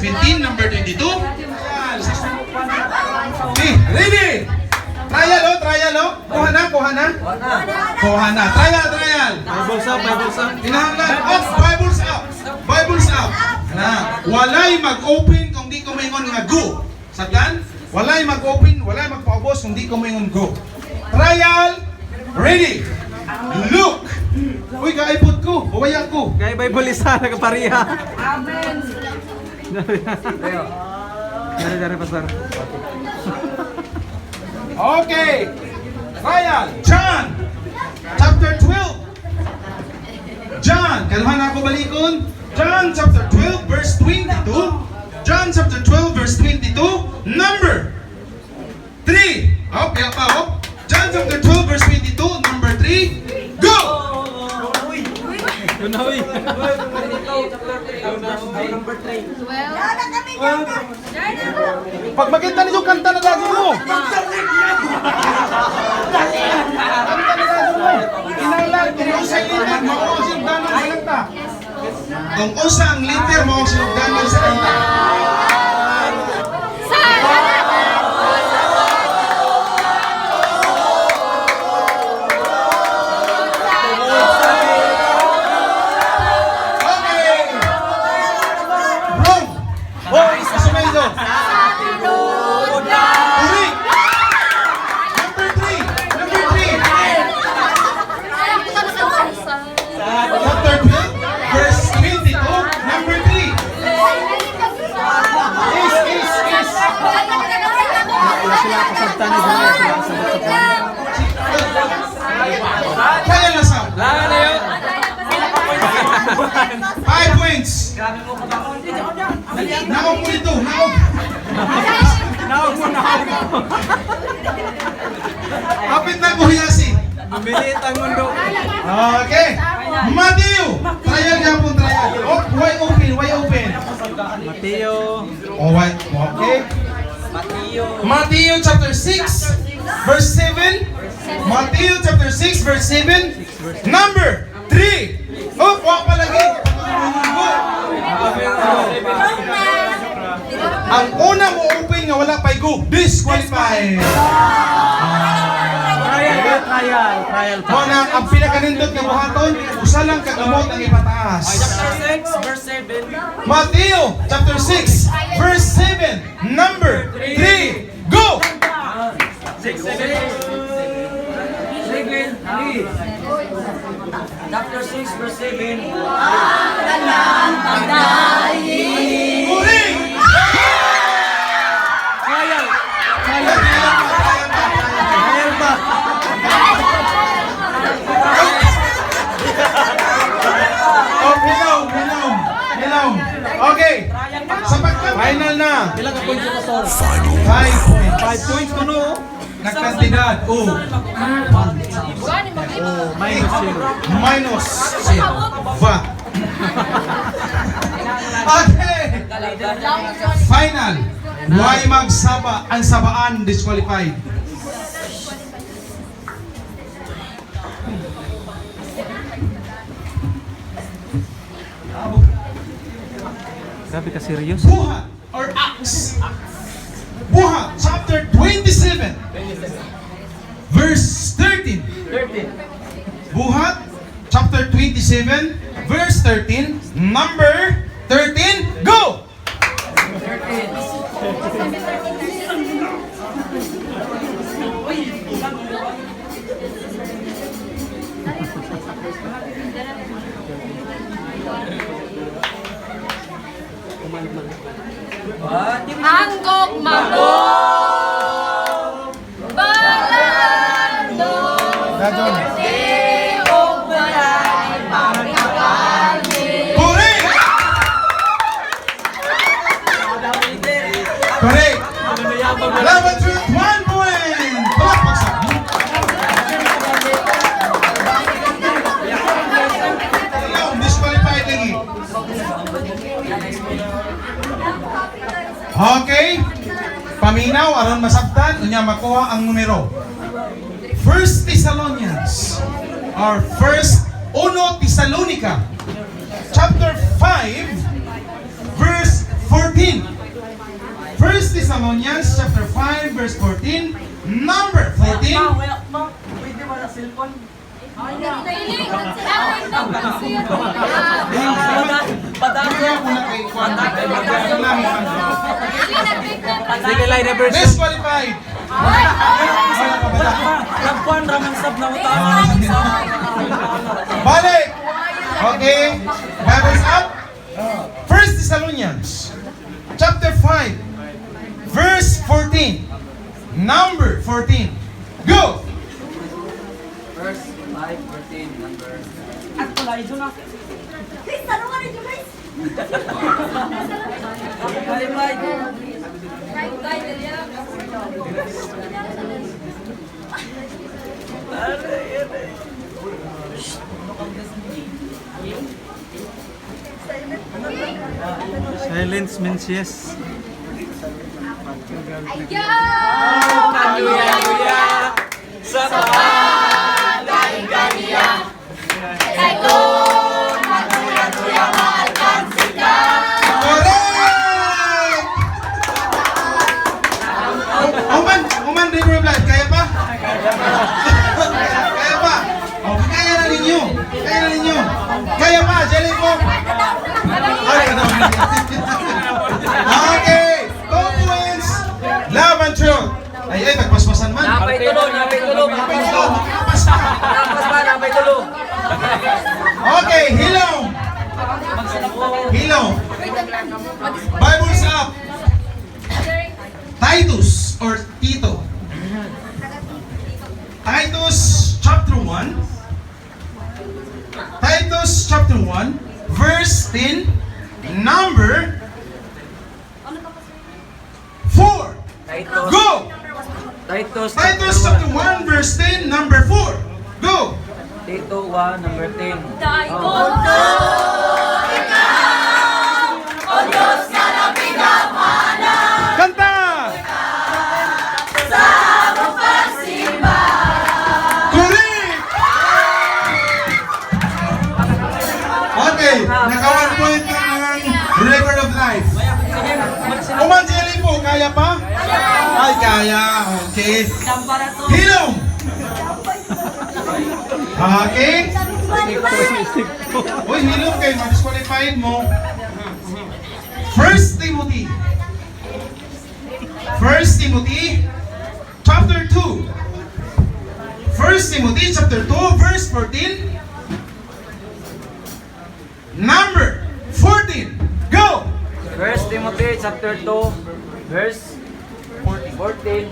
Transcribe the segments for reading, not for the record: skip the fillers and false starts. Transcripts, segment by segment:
17, number 22. Okay, ready? Trial, oh, trial, oh. Kuha na, kuha na. Kuha na. Trial, trial. Bibles up, Bibles up. Kinahanglan, up, Bibles up. Bibles up. Na, walay mag-open kung di ko moingon nga go. Sabtan? Walay mag-open, walay magpaubos kung di ko moingon go. Trial, ready. Look. Uy, kaipod ko. Buwaya ko. Kaya Bible isa, nagpariha. Amen. Dari, dari, Pastor. Okay. Trial. John. Chapter 12. John. Kalhan ako balikon. John chapter 12 verse 22. John chapter 12 verse 22. Number 3. Oh, pila pa, oh. John chapter 12 verse 22. Number 3. Go! Unawi. Pag makita ninyo, kanta na lagi mo. Kanta na lagi mo. Kinahanglan, kung usay liter, mao ang sinugdanan sa kanta. Kung usa ang liter, mao ang sinugdanan sa kanta. Okay. Wrong. Oh, isa ito. Correct. Number 3. Number 3. Chapter 12, verse 22, number 3. Is, is, is. Wala sila kasabtan ni Wala sila kasabtan. Kaya na sa. Wala na yun. 5 points. Naog mo dito, naog. Naog mo, naog mo. Kapit na kuhiyasi. Bumilit ang mundo. Okay. Matthew. Trial yapon, trial. Oh, why open, why open? Mateo. Oh, why? Okay. Matthew chapter 6, verse 7. Matthew chapter 6, verse 7. Number 3. Oh, wa pa lagi. Ang una mo open nga wala pa'y go, disqualified. Trial ba? Trial. Trial pa. Mo na ang pinakanindot nga buhaton, usa lang ka kamot ang ipataas. Chapter 6, verse 7. Matthew chapter 6, verse 7, number 3. Go! 6, 7. 7, 3. Chapter 6, verse 7. Correct! Trial. Trial. Trial pa. Oh, hilaw, hilaw, hilaw. Okay. Sa pagka final na. Ilang ka points yung Pastor? 5 points. 5 points ko no. Nagkantidad. Oh. Minus 0. Minus 0. Va. Okay. Final. Why magsaba ang sabaan disqualified? Grabe ka serious. Buhat or Acts. Buhat chapter 27 verse 13. 13. Buhat chapter 27 verse 13, number 13, go! 13. Hanggok mamo. Balando. Dajon. Og walay pagkakali. Correct! Correct! Laban Truth, 1 point! Palakpak sa. Yung disqualified lagi. Okay. Paminaw, aron masabtan, unya makuha ang numero. First Thessalonians or First Uno Thessalonica chapter 5 verse 4. 14. 1 Thessalonians chapter 5 verse 14, number 14. Wala pa. Pwede ba na cellphone? Kaya ko na kay Juan. Sige, line na version. Disqualified. Wala pa ba? Nagkuhan ramang sab na utaas. Balik! Okay. Bible's up. 1 Thessalonians chapter 5 verse 14. Number 14. Go! Verse 5, 14, number. At pala, ito na. Balik. Silence means yes. Hallelujah! Sa Correct! Oman, Oman River Blood, kaya pa? Kaya pa? Oh, kaya na ninyo. Kaya na ninyo. Kaya pa, jelly po. Ay, ano? Okay, 2 points. Love and truth. Ay, ay, nagpaspasan man. Napay tulog, napay tulog. Napay tulog, makapas pa. Napas pa, napay tulog. Okay, hilong. Hilong. Bible's up. Titus or Tito. Titus chapter 1. Titus chapter 1, verse 10, number 4. Titus. Go! Titus. Titus chapter 1, verse 10, number 4. Go! Tito 1, number 10. Kanta! Correct! Okay, naka 1 point na ang River of Life. Umanjeli po, kaya pa? Ay, kaya. Okay. Hilong! Okay. Uy, hilong kayo, ma-disqualified mo. First Timothy. First Timothy chapter 2. First Timothy chapter 2 verse 14. Number 14. Go! First Timothy chapter 2, verse 14.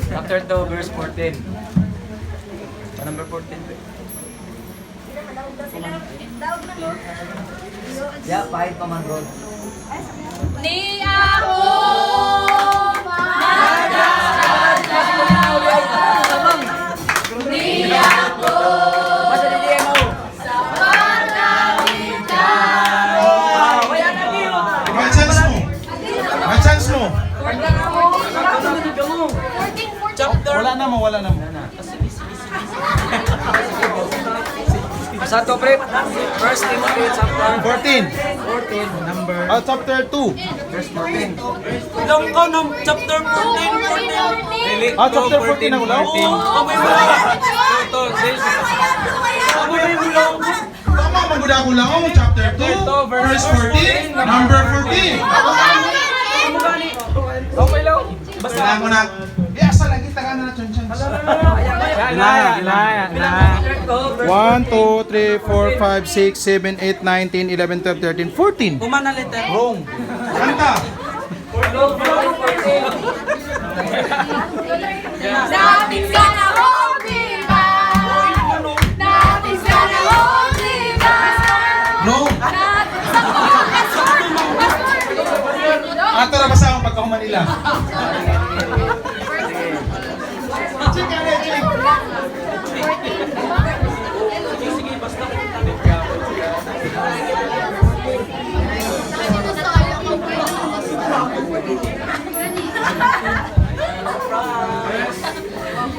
Chapter 2, verse 14. Number 14. Yeah, pahit pa man road. Ni ako Ni ako Basta di mo. sa panawitan. Wala na diyo. May chance mo. May chance mo. Chapter Wala na mo, wala na mo. Sa to pre, First Timothy chapter 14. 14, number Oh, chapter 2. verse 14. Ilang ka ng chapter 14, 14. Ah, chapter 14 na ulaw? Oo, may wala. Ito, sis. Ako may wala. Tama, maguda ko lang. Oh, chapter 2, verse 14, number 14. Okay lang. Kailangan ko na. Eh, asa lagi? Taga na na, chon chon. Gilaya, gilaya, gilaya. 1, 2, 3, 4, 5, 6, 7, 8, 9, 10, 11, 12, 13, 14. Human na letter. Wrong. Kanta. Nothing's gonna hold me back. Nothing's gonna hold me back. Wrong. Ato ra basta akong pagka Manila. Check ano, check.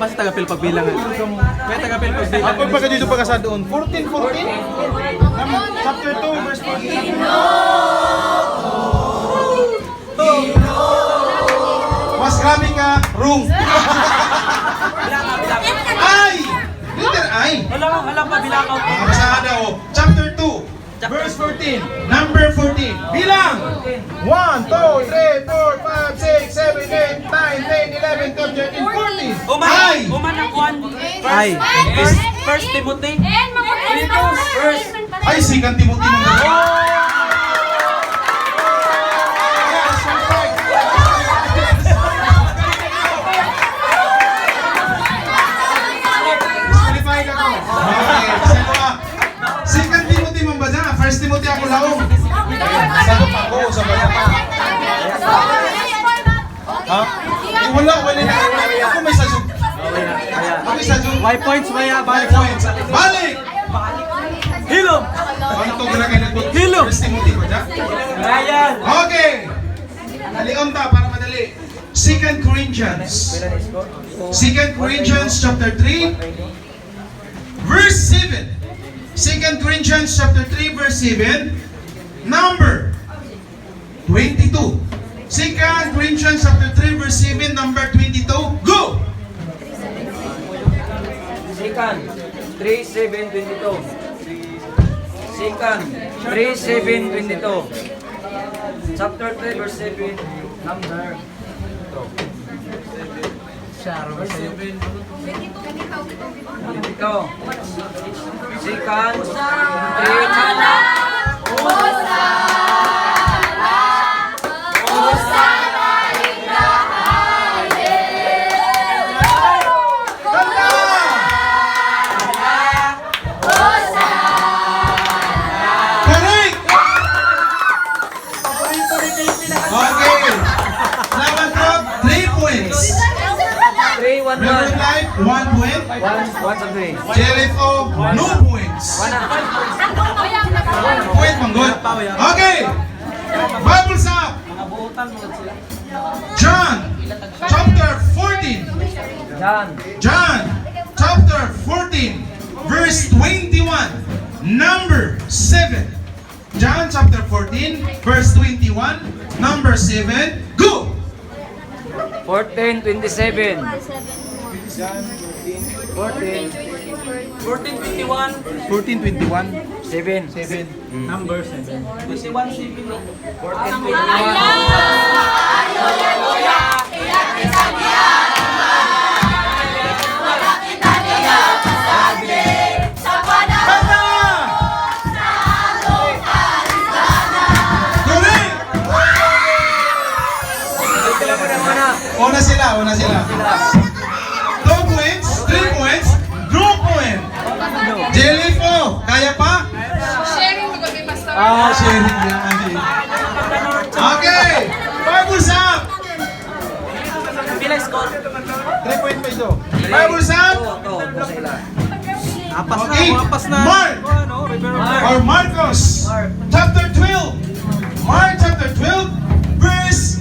Basta tagapil pagbilangan. May tagapil pagbilangan. Ako pa dito pa sa doon. 14, 14? Chapter 2, verse 14. Mas grabe ka, room. I! Letter I. Wala, wala pa bilakaw. Mga basahan daw. Chapter 2, verse 14, number 14. Bilang! 1, 2, 3, 4, 5, 6, 7, 8, 9, 10, 11, 12, 13, 14. Uman, I! uman ang kuan. Ay. First Timothy. And mga First. Ay, sikan Timothy nung. Disqualified ako. Okay, sa ka. Second Timothy man ba na? First Timothy ako laong. Sagot ako sa basa pa. Ha? Eh, wala, wala na. Ako may sajog. Ako may sajog. Y points, maya. Five Balik. points. Balik! Hilom. Ano to gana kayo nag Hilom. First Timothy ba dyan? Ryan. Okay! Dalion ta para madali. Second Corinthians. Second Corinthians chapter 3 verse 7. Second Corinthians chapter 3 verse 7, number 22. Second Corinthians chapter 3 verse 7, number 22. Go! Second, 3, 7, 22. Second, 3, 7, 22. Chapter 3, verse 7, number 22. Second, 3, chapter Tanda! Correct! Okay. Laban ko, 3 points. 3, 1, 1. Reverend Life, 1 point. 1, 1, 3. JLFO, no points. Point, manggod. Okay. Bible's up. John, chapter 14. John, John, chapter 14, verse 21, number 7. John chapter 14, verse 21, number 7. Go! 14, 27. 14, 14, 21. 14, 21, 7. 7. Number 7. 21, 7. 14, 21. Kanta! Correct! Una sila, una sila. 2 points, 3 points, draw point. Jellyfo, kaya pa? Sharing mo kay Pastor. Ah, sharing yan. Okay, Bible's up. Pila score? 3.5 do. Bible's up. 2, 2, 2 sila. Apas na, Okay. apas na. Mark. Ano, Rivera. Or Marcos, chapter 12. Mark chapter 12, verse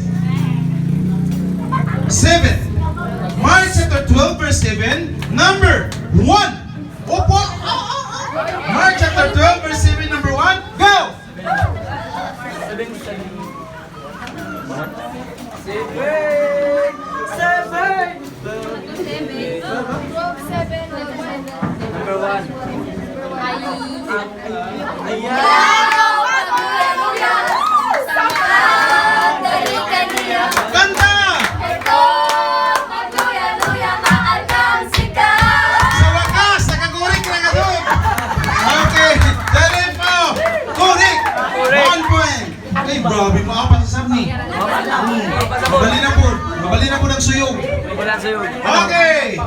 7. Mark chapter 12, verse 7, number 1. Opo. Ah, ah, ah. Mark chapter 12, verse 7, number 1. Go! 7. Number 1. Kanta! Sa wakas, nakakurik na ka doon. Okay, dali po. Kurik! 1 point. Ay, grabe pa ako pasasab ni. Mabali na po. Mabali na po ng suyog. Wala sa'yo. Okay.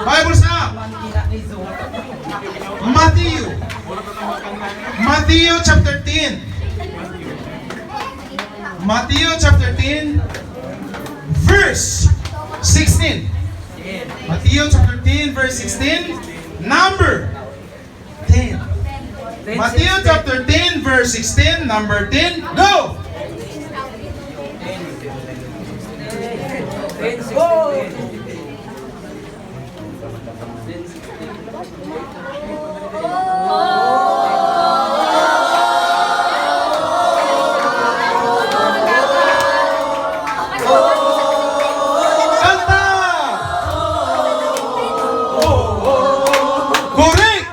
Bible's up. Matthew. Matthew chapter 10. Matthew chapter 10, verse 16. Matthew chapter 10, verse 16, number 10. Matthew chapter 10, verse 16, number 10, go! 10, 16, 10. Kanta! Correct!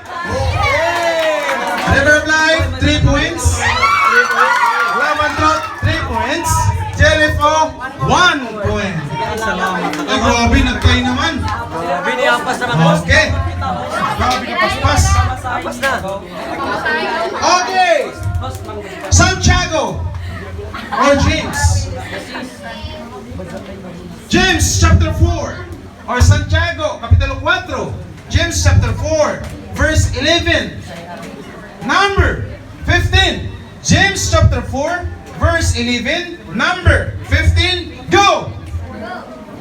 River of Life, 3 points. Lemon Drop, 3 points. Jericho, 1 point. Salamat. Ay, grabe, nagtay naman. Grabe ni Ampas naman, boss. Okay. Grabe ka paspas. Ampas na. Okay. Santiago or James. James chapter 4 or Santiago Kapitulo 4. James chapter 4 verse 11. Number 15. James chapter 4 verse 11, number 15. Go!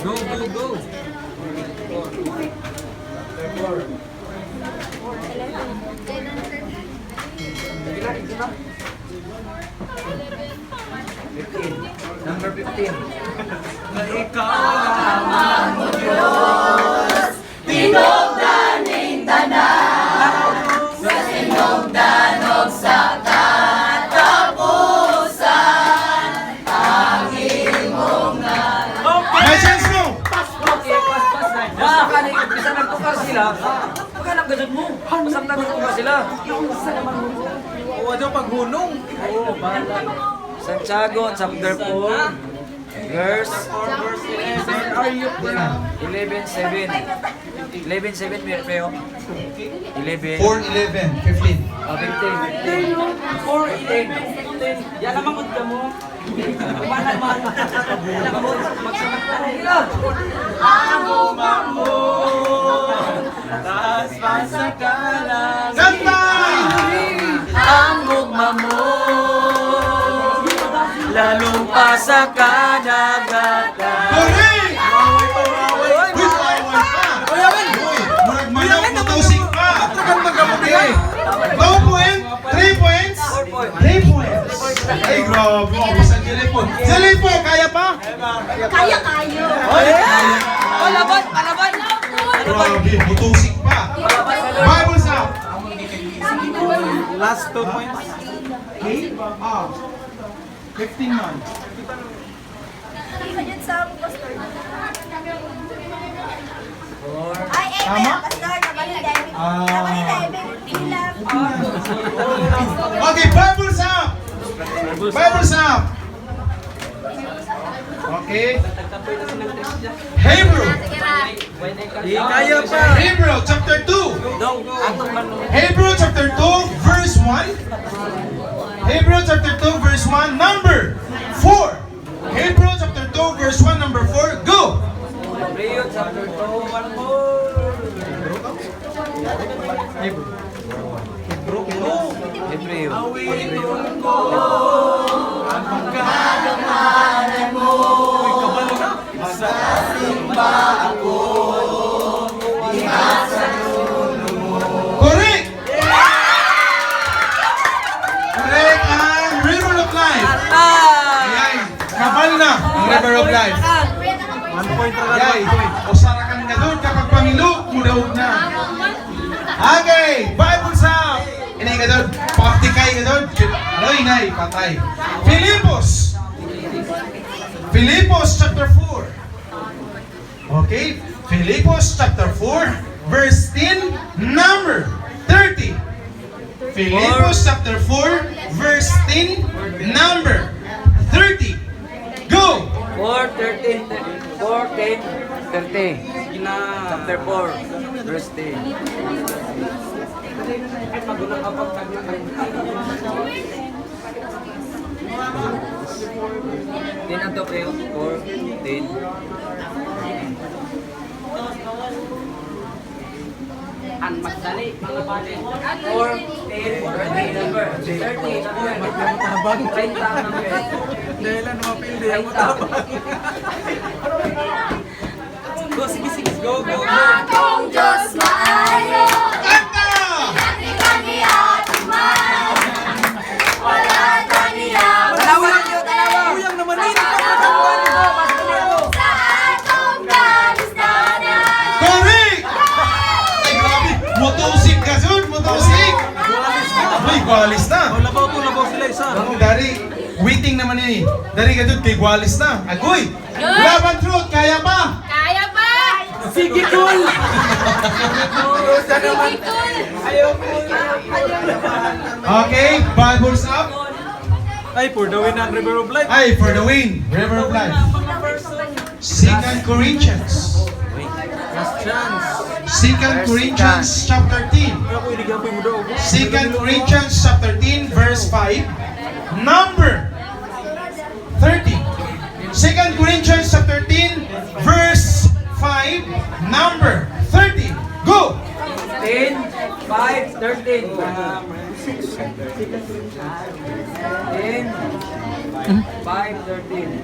Go, go, go. Number 15. Ikaw lamang, O Diyos, Tinugdaning tanan sa sinugdanog sa katapusan ang imong May chance mo! Okay, pas, pas na. Basta ka na, bisa nagtukar sila. Pagka naggasod mo, basta nagtukar sila. Uwa daw paghunong. Oo, bahala. Santiago, chapter 4, verse 11, 7. 11, 7, meron pa yun. 11, 4, 11, 15. oh, 15, 15. 4, 11, 10. Yan naman ka mo. Wala man. Wala mo. Magsamak na. Taas pa sa kanan. Kanta! Ang gugma mo, lalong pa sa kadagatan. Correct! Paway, Uy, paway pa! Uy, amin! Uy, murag manaw mutusik pa! Tagal magamot Okay. 2 point, 3 points, 3 points. Ay, grabe. Ako sa Jericho. Jericho, kaya pa? Kaya kayo. Palaban, palaban! Grabe, mutusik pa. Bible sa. Last 2 points. Okay? Ah. 15 man. Ayun sa pastor. Ay, amen, Tama? pastor. Nabalik tayo. Ah. Nabalik tayo. Bilang. Okay, Bible sa. Bible sa. Okay. Hebrew. Di kaya pa. Hebrew chapter 2. Dong, atong man. Hebrew chapter 2, verse 1. Hebrew chapter 2, verse 1, number 4. Hebrew chapter 2, verse 1, number 4. Go! Rio chapter 2, one more. Hebreo. Awitin ko ang pagkakamanan mo. Uy, kabalo na. Sa simba ako, di sa Correct! Correct ang River of Life. Ayay, kabal na ang River of Life. 1 point ra Ayay, usara kang nga doon kapag pangilo, mudaog na. Okay, Bible sa. Inay ka doon, paptikay ka doon. Ano inay, patay. Filipos. Filipos chapter 4. Okay, Filipos chapter 4, verse 10, number 30. Filipos chapter 4, verse 10, number 30. Go! 4, 13, 4, 10, 30. Chapter 4, verse 10. Ten ang to, Preo. 4, 10. Ang magdali, mga bali. 4, 10, 30, number. 30, number. 30 number. Dahil ano mapildi ang utabang. Go, sige, sige. Go, go, go. Akong Diyos maayo. Kanta! Kami atuman. Wala taniya. Tanawa ninyo, tanawa! Kuyang naman nito pagkakampan. Sa atong kalustanan. Correct! Ay, Motusik ka, Jud! Motusik! Uy, gwalis na! Oh, labaw to, labaw sila isa. Ano, dari, waiting naman eh. Dari ka, Jud, kay gwalis na. Agoy! Laban truth, kaya pa! Kaya pa! Sige, cool! Sige, cool! Okay, Bibles up. Ay, for the win ang River of Life. Ay, for the win, River of Life. Second Corinthians. Last chance. Second Corinthians chapter 13. Pero ako iligyan po yung mundo. Second Corinthians chapter 13 verse 5, number 30. Second Corinthians chapter 13 verse 5, number 30. Go! 10, 5, 13. 10, 5, 13.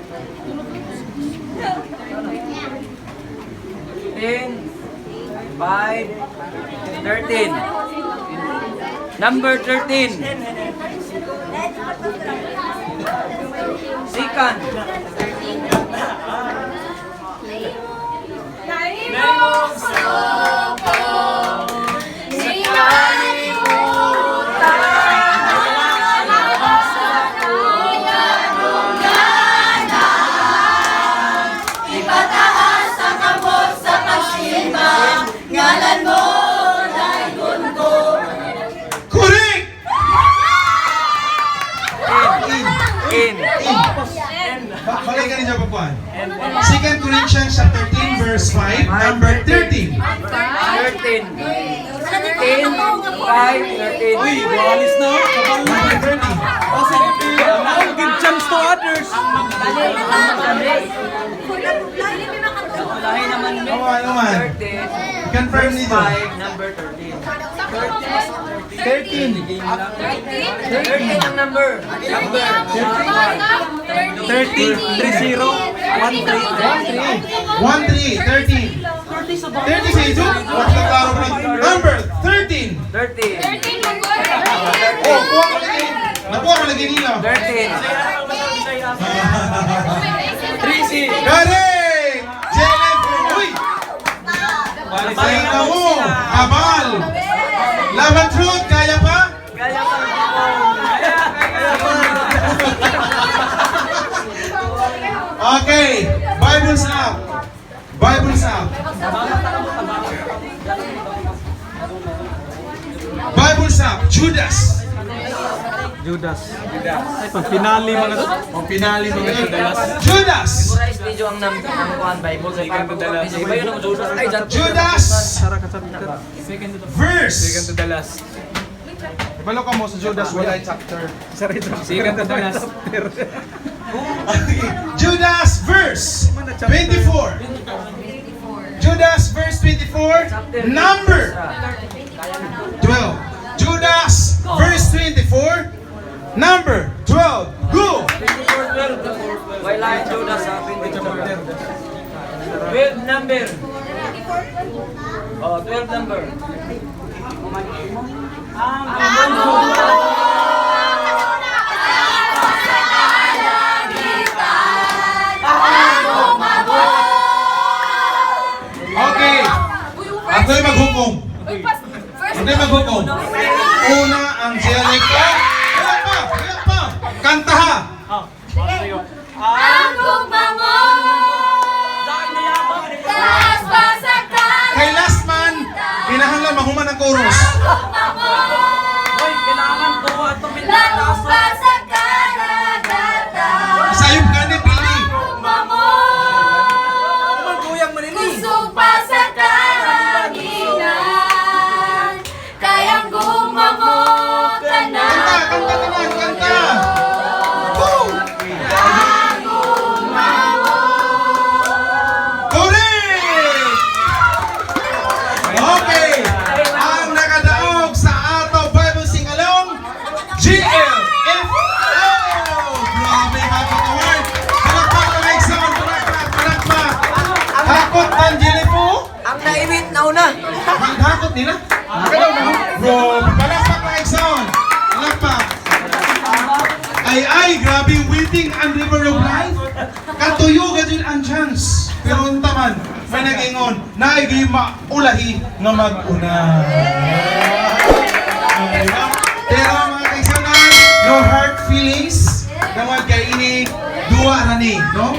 10, 5, 13. Number 13. Second. Nahimong suko, si kalibutan. Ipataas ang kamot sa pagsimba, ngalan mo dahil ko. Correct! In. In. In. Balik ka rin siya papuan. Second Corinthians chapter 13 verse 5, number 13. 13. 10, 5, 13. Uy, walis na. Kabal na. Number 30. Oh, sige. Now, give chance to others. Lahi naman, me. Oman, oman. 13. Confirm Verse nito. 5, number 13. 13. 13 ang number. Number. 30, 30, 1, 3. 1, 3, 13. 30 sa ito? Wala klaro pa rin. Number 13. 13. 13 magod. Oh, kuha ko lagi. Nakuha ko lagi nila. 13. 3 Correct! JLF! Uy! Pakita mo! Abal! Laban truth, kaya pa? Kaya pa. Kaya, kaya pa. Okay, Bible's up. Bible's up. Bible's up. Judas. Judas. Ay, pang finale mga to. Ang pinali mga Judas. Memorize video ang number ang kuan Bible sa para pag Iba yun ang Judas. Ay, dyan. Judas Tara, kasabit. verse. Second to the last. Ibalo ka mo sa Judas wala chapter. Second to the last. Judas verse 24. Judas verse 24, number 12. Judas verse 24, number 12. Go! 24, 12. Why lie Judas sa 24? 12 number. Oh, 12 number. Okay. Ako'y maghukom. Uy, pas, first Ako'y maghukom. Una ang Jenica. Wala pa! Wala pa! Kanta ha! Ang gugma mo, taas pa sa Kay last man, kinahanglan mahuman ang chorus. gugma mo, Hoy, kailangan ko atong lalong pa sa karagatan. Sayop ka ni Pili. Gugma mo, Maguyang manini. kusog pa sa kahanginan, kayang gugma mo Kanta, tanan. kanta naman, kanta! Woo! Correct! Okay, ang nakadaog sa ato Bible Sing Along, GLFO! Grabe mga award! Palakpak na like sound! Palakpak! Palakpak! Hakot ng GLFO? Ang naimit na una. Ang hakot nila? Nakadaog na Bro, palakpak like sound! Palakpak! Ay ay, grabe waiting ang River of Life. Katuyo ka dyan ang chance. Pero unta man, may nag-ingon, naay maulahi nga mag-una. Okay, no? Pero mga kaigsuonan, no hard feelings. Tungod kay ini duwa ra ni, no?